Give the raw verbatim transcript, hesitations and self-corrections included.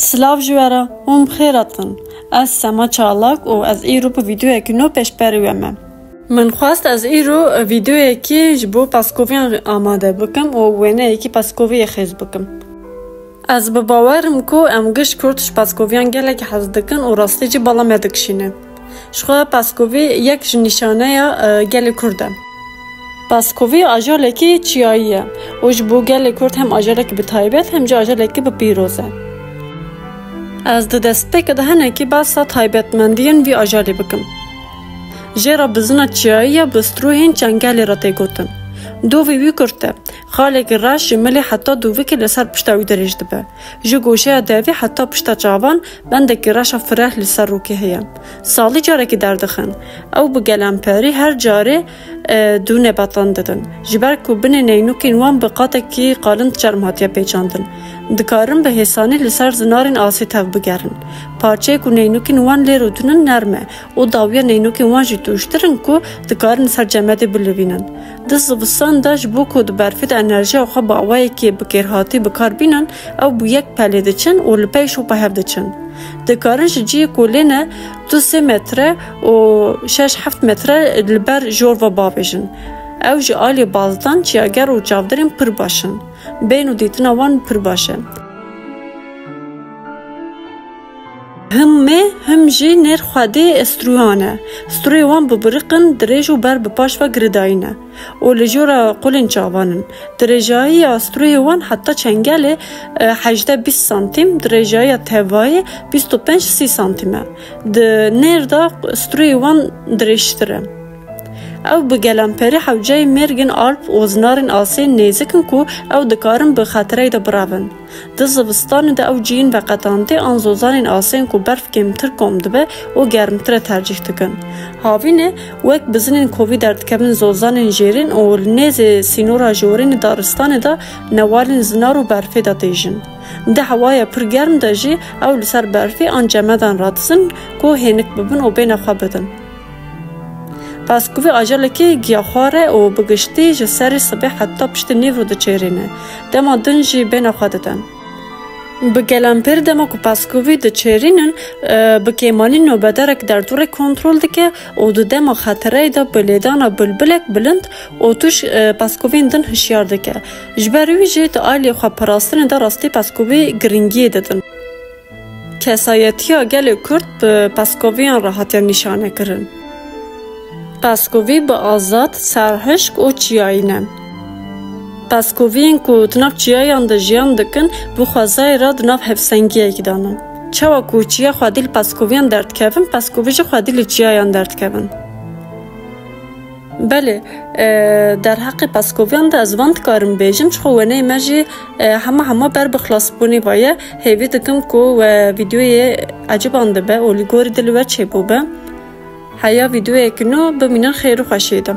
Silav ji we re, hûn bi xêr hatin. Ez Sema Çalak û ez îro bi vîdeoyekî nû pêşberî we me. Min xwest ez îro vîdeoyekî ji bo pezkoviyan amade bikim û wêneyekî pezkoviyê xêz bikim. Ez bi bawer im ku em giş Kurd ji pezkoviyan gelekî hez dikin û rastî jî bala me dikişîne. Ji xwe pezkovî yek ji nîşaneya, e, gelê Kurd e. Pezkovî ajalekî çiyayî ye û ji bo gelê Kurd hem ajalekî bi taybet hem jî ajalekî bi pîroz e. Ez di destpêkê de hinekî behsa taybetmendiyên vî ajalê bikim. Jê re bizina çiyayî ya bi strûhên çengelê re tê gotin. Dovê wî kurt e. Xalekî reş ji milê heta dovikê li ser pişta wî dirêj dibe. Ji goşeya devê heta pişta çavan bendekî reşa fireh li ser rokê heye. Salî carekî derdixin. Ew bi gelemperî her carê, e, du nebetan didin. Ji ber ku binê neynûkên wan bi qatekî qalin çerm hatiye pêçandin, dikarin bi hêsanî li ser zinarên asê tev bigerin. Parçeyê ku neynûkên wan lê rûdinin nerm e û dawiya neynûkên wan jî tûjtir in ku dikarin li ser cemedê bilivînin. Di zivistan de ji bo ku di berfê de enerjiya xwe bi awayekî bi kêrhatî bi kar bînin, ew bi yek pelê diçin û li pey şopa hev diçin. Dikarin ji cihê ku lê ne du sê metre û şeş heft metre li ber jor ve bavêjin. Ew ji aliyê bazdan, çiyager û çavdirên pir baş in. Bên û dîtina wan pir baş e. Him mê, him jî nêr xwedê strûyan e. Strûyê wan bi biriq in, dirêj û ber bi paş ve girêdayî ne û li jora qulên çavan in. Dirêjayiya strûyê wan heta çengelê, e, hejdeh bîst santîm, dirêjayiya tevayê bîst û pênc sî santîm e. Di nêr de strûyê wan dirêjtir e. Ew bi gelemperî hewceyê mêrgên Alp û zinarên asê nêzik in ku ew dikarin bi xetereyê de birevin. Di zivistanê de ew cihên veqetandê an zozanên asê yên ku berf kêmtir kom dibe û germtir e tercîh dikin. Havînê wek bizinên kovî derdikevin zozanên jêrîn û li nêzê sînora jorînê daristanê de newalên zinar û berfê de têjin. Di hewaya pir germ de jî ew li ser berfê an cemedan radizin ku hênik bibin û bêhna xwe bidin. Pezkovî ajalekî giyaxwar e û bi giştî ji serê sibê heta piştî nîvro diçêrîne. Dema din jî bêhna xwe dide. Bi gelemperî dema ku pezkovî diçêrînin, e, bi kêmanî nobedarek derdorê kontrol dike û di dema xetereyê de bi lêdana bilbilek bilind û tûj, e, pezkoviyên din hişyar dike. Ji ber wî jî di aliyê xweparastinê de rastî pezkovî giringiyê didin. Kesayetiya gelê Kurd bi pezkoviyan re hatiye nîşanekirin. Pezkovî bi azad, serhişk û çiyayî ne. Pezkoviyên ku di nav çiyayan de jiyan dikin, bi xwezayê re di nav hevsengiyekî de ne. Çawa ku çiya xwedî li pezkoviyan derdikevin, pezkovî jî xwedî li çiyayan derdikevin. Belê, e, derheqê pezkoviyan de ez van dikarim bêjim, çixwe wêneyê me jî, e, hema hema ber bi xilasbûnê ve ye. Hêvî dikim ku we vîdeoyê ecibandibe û li gorî dilê we çêbûbe. Heya vîdeoyekî nû bimînin xêr û xweşiyê de.